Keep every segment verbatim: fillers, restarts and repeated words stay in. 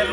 Wan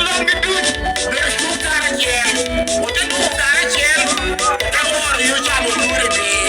luŋgi duc myero ocung karacel, ote tuko karacel, ka woro yo camo lure piny.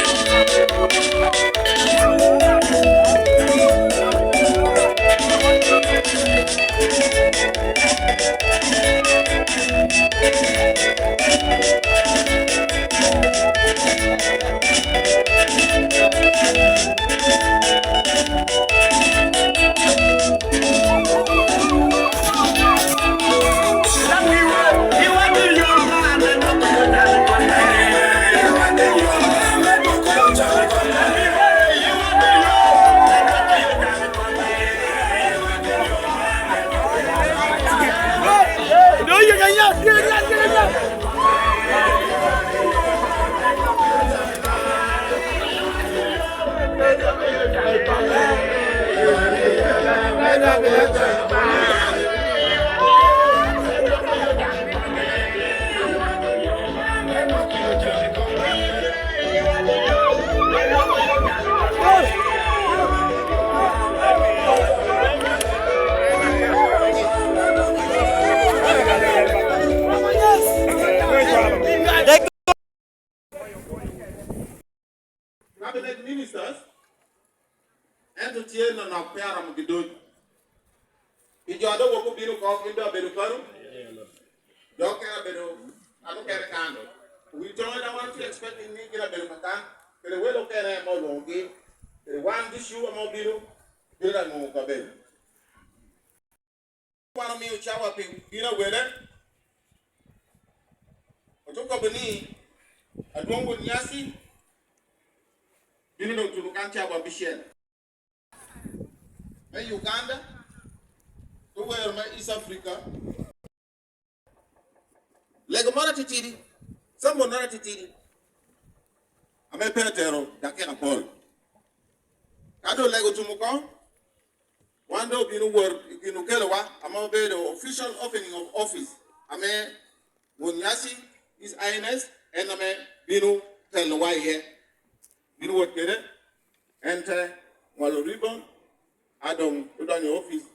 Cabinet ministers, ento tye nonok pe aromo gi duc. Pi jo a doŋ wok obino oko, gin doŋ abedo paro. Jo okene abedo, an okene kan. Wi toŋe daŋ wan tye expecting ni gin abedo kakan. Kede welo okene ame olwoŋogi. Kede wan ducu ame obino. bino anwoŋo kabedo. Wan omio cawa pi bino awele, ote kobo ni, adwoŋ won nyasi bino doŋ tuno kan cawa abicel. Me Uganda, owero me East Africa. Lego moro atitidi, sambon moro atitidi, ame pe atero dakika apol. Ka doŋ lego otum oko, wan doŋ obino wot i kin okelowa, ame obedo official opening of office, ame won nyasi, His Highness, en ame bino telowa iye. Bino wot kede, en te ŋolo ribbon, a doŋ odonyo i office,